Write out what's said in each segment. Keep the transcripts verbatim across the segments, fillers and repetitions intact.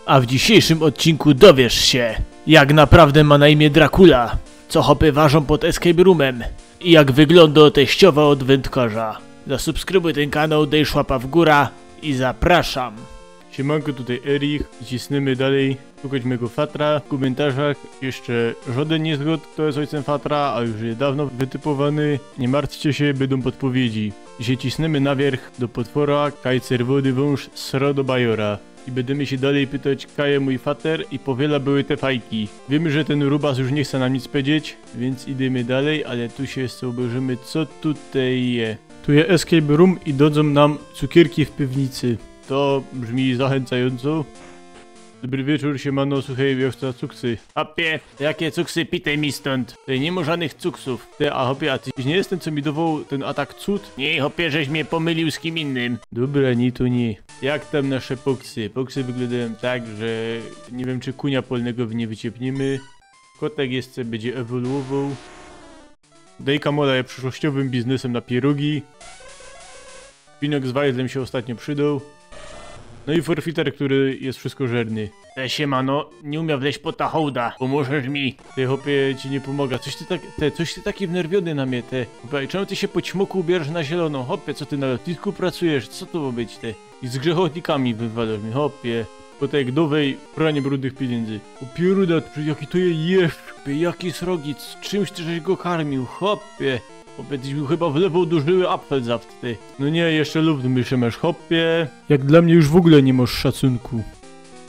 A w dzisiejszym odcinku dowiesz się, jak naprawdę ma na imię Dracula, co chopy ważą pod escape roomem i jak wygląda teściowa od wędkarza. Zasubskrybuj ten kanał, dej szłapa w górę i zapraszam. Siemanko, tutaj Erich i cisnymy dalej szukać mego fatra. W komentarzach jeszcze żaden niy zgŏdł, kto je ôjcym fatra, a już je dawno wytypowany. Niy martwcie sie, bydōm podpowiedzi. Dzisiej cisnymy na wierch do potwora, kaj cerwōny wōnż sro do bajora. I bydymy sie dalej pytać, kaj je mōj fater i po wiela były te fajki. Wiymy, że tyn rubas już niy chce nam nic powiedzieć, wiync idymy dalej, ale tu sie jeszcze ôbejrzymy, co tutaj je. Tu je escape room i dodzōm nam cukierki w piwnicy. To brzmi zachęcająco. Dobry wieczōr, siemano, suchej, jŏ chcã cuksy. Chopie, jakie cuksy, pitej mi stōnd. Tutaj niy ma żadnych cuksōw. Ty, a chopie, a ty niy jest tyn, co mi dŏwoł tyn atak cud? Niy, chopie, żeś mie pomylił z kim innym. Dobra, niy to niy. Jak tam nasze poksy? Poksy wyglōndajōm tak, że niy wiym, czy kunia polnego niy wyciepniymy. Kotek jeszcze bydzie ewoluowoł. Dejka mola je przyszłościowym biznesym na pierōgi. Pinok z wajzlym sie ôstatnio przidoł. No i forfiter, kery je wszyskożerny. E, siemano, niy umiã wleźć pod ta hołda, pomożesz mi? Ty, chopie, ci niy pōmŏgã. Coś ty tak, te, coś ty taki wnerwiōny na mie, te. Chopie, czym ty sie po ćmoku ubiywasz na zielono? Chopie, co ty na lotnisku pracujesz? Co to ma być, te? I z grzechotnikami wywalŏsz mie, chopie. Kotek, dŏwej pranie brudnych piyniyndy. Ô pierōna, jaki to je jeż, jaki srogi, z czymś ty żeś go karmił, chopie. Chopie, tyś mioł chyba w lewo dożyły apfelsaft, ty. No niy, jeszcze luftu myjesz, chopie. Jak dlŏ mie już w ogōle niy mŏsz szacunku.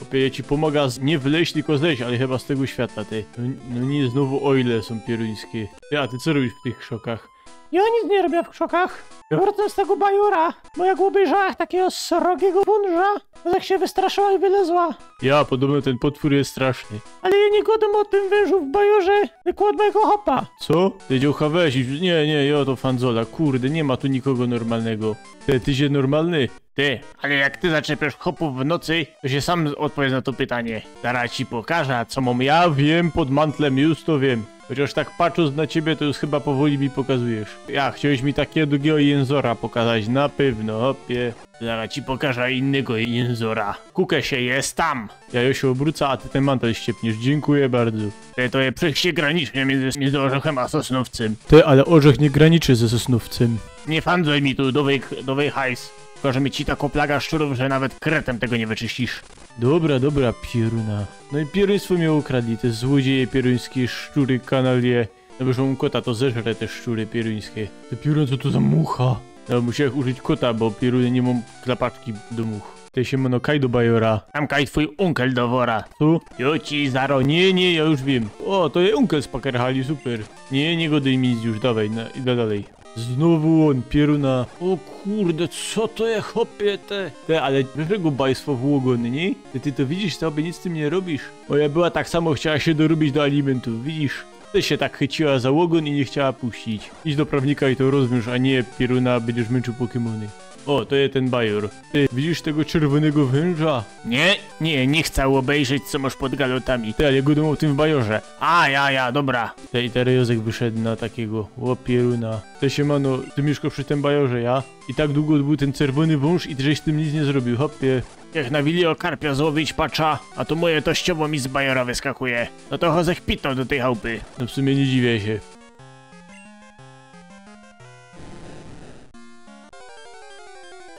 Chopie, jŏ ci pōmŏgã z, niy wleźć, tylko zejść, ale chyba z tego świata, ty. No, no niy, znowu ôjle sōm pierōńskie. Ty, a ty co robisz w tych krzokach? Jŏ nic niy robiã w krzokach. Jŏ wracōm z tego bajora. Bo jak ôbejrzała takigo srogigo wōnża, to tak sie wystraszyła i wylezła. Ja, podobno tyn potwōr je straszny. Ale jŏ niy gŏdōm ô tym wōnżu w bajorze, tylko ôd mojigo chopa. Co? Ty, dziołcha, weź, niy, niy, jŏ to fanzola, kurde, niy ma tu nikogo normalnego. Ty, tyś normalny? Ty, ale jak ty zaczepiŏsz chopōw w nocy, to sie sam ôdpowiydz na to pytanie. Zarŏz ci pokażã, co mōm. Ja wiym, pod mantlym, już to wiym. Chociŏż tak patrząc na ciebie, to już chyba powoli mi pokazujesz. Ja, chciołeś mi takigo dugigo jynzora pokazać, na pewno, chopie. Zarŏz ci pokażã innego jynzora. Kukej sie, je tam. Ja już sie ôbrucã, a ty tyn mantel ściepniesz. Dziynkuję bardzo. Ty, to je przigranicznie miyndzy, miyndzy ôrzechym a sosnōwcym. Ty, ale ôrzech niy graniczy ze sosnōwcym. Niy fanzoj mi tu, dŏwej, dŏwej hajs. Pokażã mi ci tako plaga szczurōw, że nawet kretym tego niy wyczyścisz. Dobra, dobra, pierōna. No i pierōństwo mie ôkradli, te złodzieje pierōńskie, szczury, kanalie. No bo że mōm kota, to zeżre te szczury pierōńskie. Ty, pierōna, co to za mucha? No, musiałech użyć kota, bo, pierōna, niy mōm klapaczki do much. Ty, siemano, kaj do bajora. Tam kaj twōj unkel do wora. Tu? Jŏ ci zarŏz, niy, niy, jŏ już wiym. Ô, to je unkel z Pakerhali, super. Niy, niy gŏdej mi nic już, dŏwej, no, idã dalej. Znowu ôn, pierōna. Ô kurde, co to je, chopie, te? Te, ale wiesz, jak go bajstwo w ôgōn, niy? Ty, ty to widzisz, ty, chopie, nic z tym niy robisz. Moja była tak samo chciała sie dorōbić do alimyntōw, widzisz? Ty sie tak chyciła za ôgōn i niy chciała puścić. Idź do prawnika i to rozwiōnż, a niy, pierōna, bydziesz mynczył pokymōny. Ô, to je tyn bajor. Ty, widzisz tego czerwōnego wōnża? Niy, niy, niy chcã ôbejrzeć, co mŏsz pod galotami. Ty, ale gŏdōm ô tym w bajorze. A, ja, ja, dobra. Ty, i terŏz Jōzek wyszedł na takigo, ô pierōna. Ty, siemano, ty miyszkŏsz przi tym bajorze, ja? I tak dugo bōł tyn cerwōny wōnż i ty żeś z tym nic niy zrobiōł, chopie. Jech na wilio karpia złowić, patrzã, a tu moje teściowo mi z bajora wyskakuje. No to chŏdzech pito do tyj chałpy. No, w sumie niy dziwiã sie.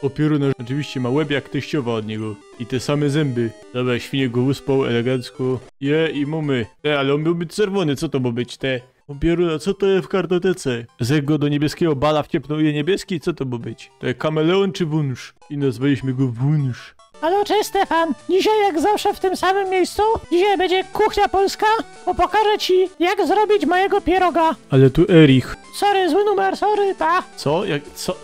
Ô pierōna, ôczywiście mŏ łeb jak teściowa ôd niego. I te same zymby. Dobra, świnie go uspoł elegancko. Je i mōmy. Te, ale ôn mioł być cerwōny, co to mŏ być, te? Ô pierōna, co to je w kartotece? Zech go do niebieskigo bala wciepnōł, je niebieski? Co to mŏ być? To je kameleōn czy wōnż? I nazwaliśmy go Wōnż. Halo, cześć Stefan! Dzisiej jak zawsze w tym samym miejscu. Dzisiej bydzie kuchnia polska, bo pokażę ci, jak zrobić mojego pieroga. Ale tu Erich. Sorry, zły numer, sorry, ta. Co? Jak, co?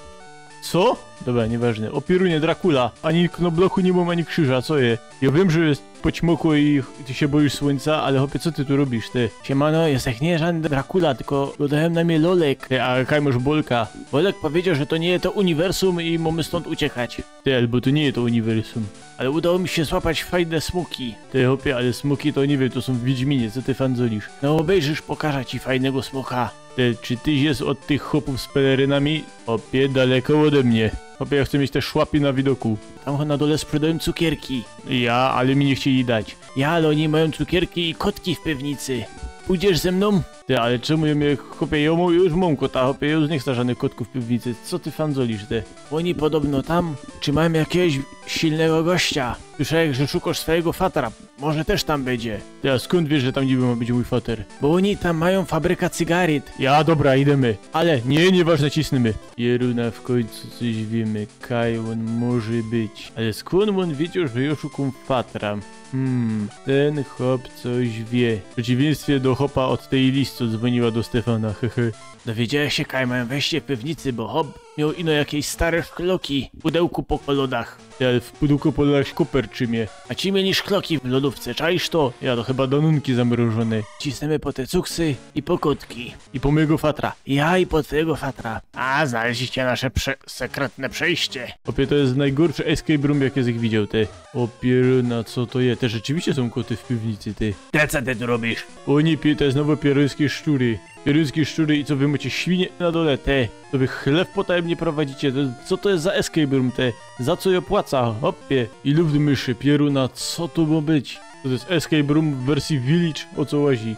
Co? Dobra, niyważne. Ô pierōnie, Dracula. Ani knoblochu niy mōm, ani krzyża, co je? Jŏ wiym, że je po ćmoku i ty sie bojisz słōńca, ale chopie, co ty tu robisz, ty? Siemano, jŏ niy żŏdyn Dracula, tylko gŏdajōm na mie Lolek. Ty, a kaj mŏsz Bolka? Bolek powiedzioł, że to niy to uniwersum i mōmy stōnd uciekać. Ty, albo to niy to uniwersum. Ale udało mi sie złapać fajne smoki. Ty, chopie, ale smoki to niy wiym, to sōm w Wiedźminie, co ty fandzolisz? No ôbejrzysz, pokŏża ci fajnego smoka. Ty, czy tyś je ôd tych chopōw z pelerynami? Chopie, daleko ôde mie. Chopie, jŏ chcã mieć te szłapie na widoku. Tam na dole sprzedajōm cukierki. Ja, ale mi niy chcieli dać. Ja, ale ôni majōm cukierki i kotki w piwnicy. Pōjdziesz ze mnōm? Ty, ale czymu jŏ mie, chopie, jŏ mōm, już mōm kota, chopie, jŏ już niy chcã żodnych kotkōw w piwnicy. Co ty fandzolisz, ty? Ôni podobno tam trzimajōm jakigoś silnego gościa. Słyszałech, że szukŏsz swojigo fatra. Może tyż tam bydzie. Ty, a skōnd wiysz, że tam niby mŏ być mōj fater? Bo ôni tam majōm fabryka cygaryt. Ja, dobra, idymy. Ale niy, niyważne, cisnymy. Pierōna, w kōńcu coś wiymy. Kaj ôn może być. Ale skōnd ôn wiedzioł, że jŏ szukōm fatra? Hmm, tyn chop coś wiy. W przecinstwie do chopa ôd tyj Lis, co dzwōniła do Stefana, hehe. Dowiedziałech sie, kaj majōm wejście w piwnicy, bo chop mioł ino jakeś stare szkloki w pudełku po kolodach. Ja w pudełku po kolodach koper trzimie. A ci mieli szkloki w lodōwce, czaisz to? Ja, to chyba do nōnki zamrożōne. Cisnymy po te cuksy i po kotki. I po mojego fatra. Ja i po twojigo fatra. A, znalezliście nasze prze-, sekretne przejście. Chopie, to je nojgorszy escape room, jaki żech widzioł, ty. Ô pierōna, co to je? Te rzeczywiście sōm koty w piwnicy, ty. Te, co ty tu robisz? Ô niy, pie-, to je znowu pierōńskie szczury. Pierōńskie szczury i co wy mŏcie, świnie na dole, te? To wy chlew potajymnie prowadzicie? To, co to je za escape room, te? Za co jŏ płacã, chopie? I luft myszy, pierōna, co to mŏ być? To je escape room w wersji Village, ô co łazi?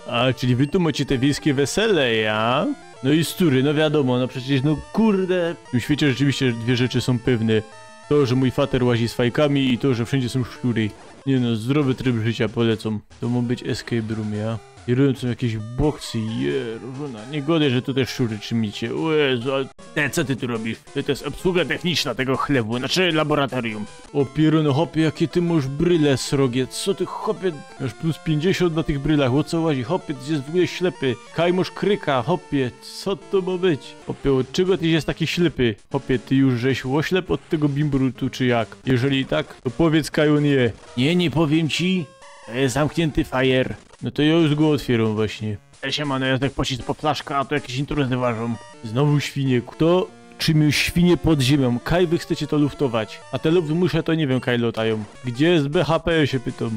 A, czyli wy tu mŏcie te wiejskie wesele, ja? No i szczury, no wiadōmo, no przecież, no kurde. W tym świecie rzeczywiście dwie rzeczy sōm pewne. To, że mōj fater łazi z fajkami i to, że wszyndzie sōm szczury. Niy no, zdrowy tryb życia polecōm. To mŏ być escape room, ja? I robiōm sōm jakeś boksy, jeżuna. Niy godej, że tu te szczury trzimicie. Ô Jezu, ale te, co ty tu robisz? Ty, to je ôbsługa techniczna tego chlewu, znaczy laboratorium. Ô pierōno, chopie, jakie ty mŏsz bryle srogie. Co ty, chopie, mŏsz plus piyńćdziesiōnt na tych brylach, ô co łazi? Chopie, ty je w ogōle ślepy. Kaj mŏsz kryka, chopie, co to mŏ być? Chopie, ôd czego ty je taki ślepy? Chopie, ty już żeś ôślep ôd tego bimbrutu, czy jak? Jeżeli tak, to powiydz, kaj ôn je. Niy, niy powiym ci. To je zamkniynty fajer. No to jŏ już go ôtwiyrōm właśnie. E, siema, no jŏ tak poszedł po flaszka, a tu jakiś intruzy łażōm. Znowu świnie. Kto trzimie świnie pod ziymia? Kaj wy chcecie to luftować? A te luft mysze to niy wiym, kaj lŏtajōm. Gdzie je B H P, sie pytōm.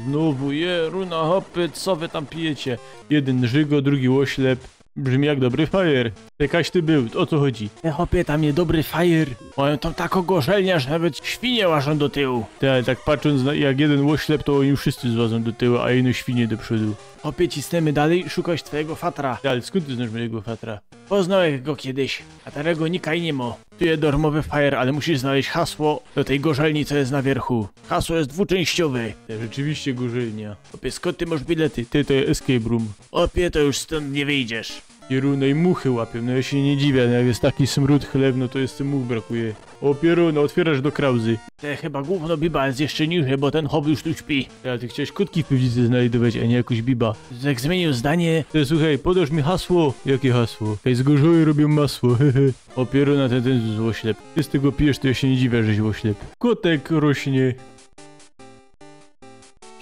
Znowu, jeżuna, chopie, co wy tam pijecie? Jedyn żygo, drugi ôślep. Brzmi jak dobry fajer. Ty, kaś ty bōł, ô co chodzi? Te, chopie, tam je dobry fajer. Majōm tam takõ gorzelniã, że nawet świnie łażōm do tyłu. Ty, ale tak patrząc, na, jak jedyn ôślep, to ôni wszyscy złazōm do tyłu, a ino świnie do przodu. Chopie, cisnymy dalij, szukać twojigo fatra. Ty, ale skōnd ty znŏsz mojigo fatra? Poznałech go kejś, a terŏz go nikaj niy mŏ. Tu je dormowy fajer, ale musisz znojś hasło do tyj gorzelni, co je na wiyrchu. Hasło je dwuczynściowe. To rzeczywiście gorzelnia. Chopie, skōnd ty mŏsz bilety? Ty, to je escape room. Chopie, to już stōnd niy wyjdziesz. Pierōno, i muchy łapiōm, no jŏ sie niy dziwiã, no jak je taki smrōd chlew, no to jeszcze much brakuje. Ô pierōno, ôtwiyrasz do krauzy. Te, chyba gōwno biba je jeszcze niżej, bo tyn chop już tu śpi. Ja, ty chciałeś kotki w piwnicy znajdować, a niy jakŏś biba. Żech zmiyniōł zdanie. Ty, suchej, podŏsz mi hasło? Jakie hasło? Hej, z gorzoły robiōm masło, hehe. Ô pierōna, tyn, tyn ôślep. Ty z tego pijesz, to jŏ sie niy dziwiã, żeś ôślep. Kotek rośnie.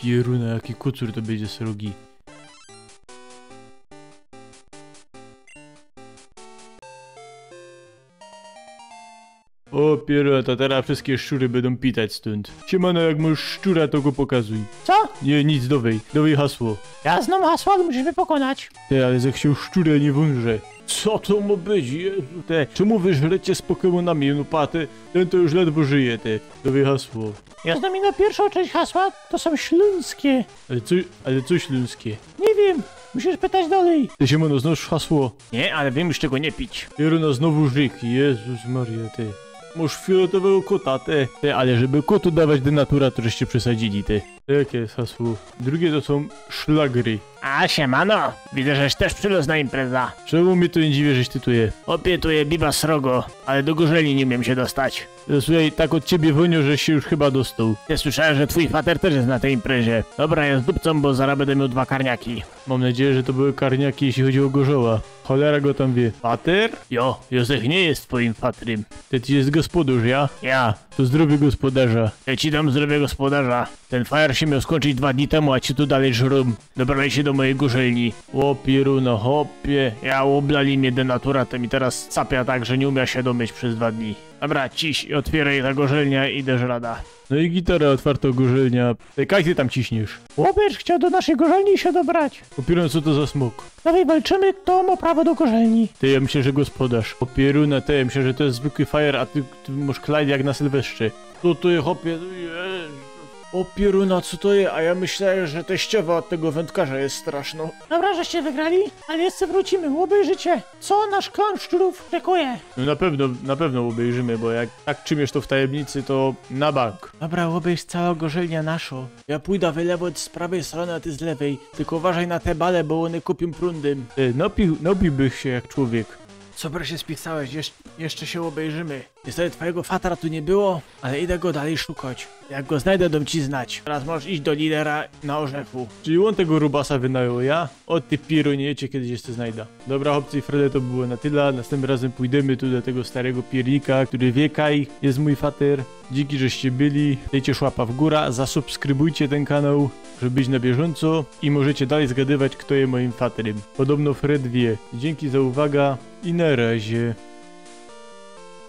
Pierōna, jaki kocur to bydzie srogi. Ô pierōna, to teroz wszyjske szczury bydōm pitać stōnd. Siemano, jak mŏsz szczura, to go pokazuj. Co? Niy, nic, dowej, dowej hasło. Jŏ znōm hasło, ale musisz mie pokonać. Ty, ale żech chcioł szczura, niy wōnże. Co to mŏ być? Jezu, te, czymu wy żrycie z Pokemonami? No pa, ty, tyn to już ledwo żyje, ty. Dowej hasło. Jŏ znōm ino piyrszõ czynść hasła, to sōm ślōnskie. Ale co, ale co ślōnskie? Niy wiym, musisz pytać dalij. Ty, Siemano, znŏsz hasło? Niy, ale wiym już czego niy pić. Pierōna, znowu żyk, Jezus Maria, ty. Mŏsz fioletowego kota, ty. Ty, ale żeby kotu dawać denatura, to żeście przesadzili, ty. Jakie je hasło? Drugie to sōm szlagry. A, siemano! Widzã, żeś tyż przilŏz na impreza. Czymu mie to niy dziwi, żeś ty tu je? Chopie, tu je biba srogo, ale do gorzelni niy umiym sie dostać. E, suchej, tak ôd ciebie wōnio, żeś sie już chyba dostoł. Jŏ słyszałech, że twōj fater tyż je na tyj imprezie. Dobra, jŏ zdupcōm, bo zarŏz bydã mioł dwa karniaki. Mōm nadzieja, że to były karniaki, jeźli chodzi ô gorzoła. Cholera go tam wiy. Fater? Jo, Jōzef niy je twojim fatrym. Ty, ty je gospodŏrz, ja? Ja. To zdrowie gospodŏrza. Jŏ ci dōm zdrowie gospodŏrza. Tyn fajer Czy miał skończyć dwa dni temu, a ci tu dalej żrą. Dobrali się do mojej gorzelni. Ło pieruna, chopie. Ja ôblali mie denaturatem i teraz sapia tak, że niy umiã sie domyć przez dwa dni. Dobra, ciś i otwieraj ta gorzelnia i dasz rada. No i gitara, otwarta gorzelnia. Ty, kaj ty tam ciśniesz? Chłopiec chciał do naszej gorzelni się dobrać. Ło pieruna, co to za smok? Dawaj walczymy, kto ma prawo do gorzelni. Ty, ja myślę, że gospodarz. Ło pieruna, ty, ja myślę, że to jest zwykły fajer, a ty, ty masz klajd jak na Sylwestrze. Co to jest, chopie? Jezu. Ło pieruna, co to jest? A ja myślałem, że teściowa od tego wędkarza jest straszno. Dobra, żeście wygrali, ale jeszcze wrócimy, obejrzycie, co nasz klan szczurów szykuje. No na pewno, na pewno obejrzymy, bo jak tak trzymiesz to w tajemnicy, to na bank. Dobra, obejrz całą gorzelniã naszą. Ja pójda wylewać z prawej strony, a ty z lewej. Tylko uważaj na te bale, bo one kupią prądym. Ty, napił, napiłbyś się jak człowiek. Co, proszę, spisałeś? Jesz jeszcze się obejrzymy. Niestety twojego fatra tu nie było, ale idę go dalej szukać. Jak go znajdę, dam ci znać. Teraz możesz iść do lidera na orzechu. Czyli on tego rubasa wynajął, ja? O ty pierunie, jecie, kiedyś jeszcze znajdę. Dobra, chłopcy i fredy, to było na tyle. Następnym razem pójdziemy tu do tego starego piernika, który wie, kaj jest mój fater. Dzięki, żeście byli. Dajcie łapa w górę, zasubskrybujcie ten kanał, żeby być na bieżąco i możecie dalej zgadywać, kto jest moim faterem. Podobno Fred wie. Dzięki za uwagę i na razie.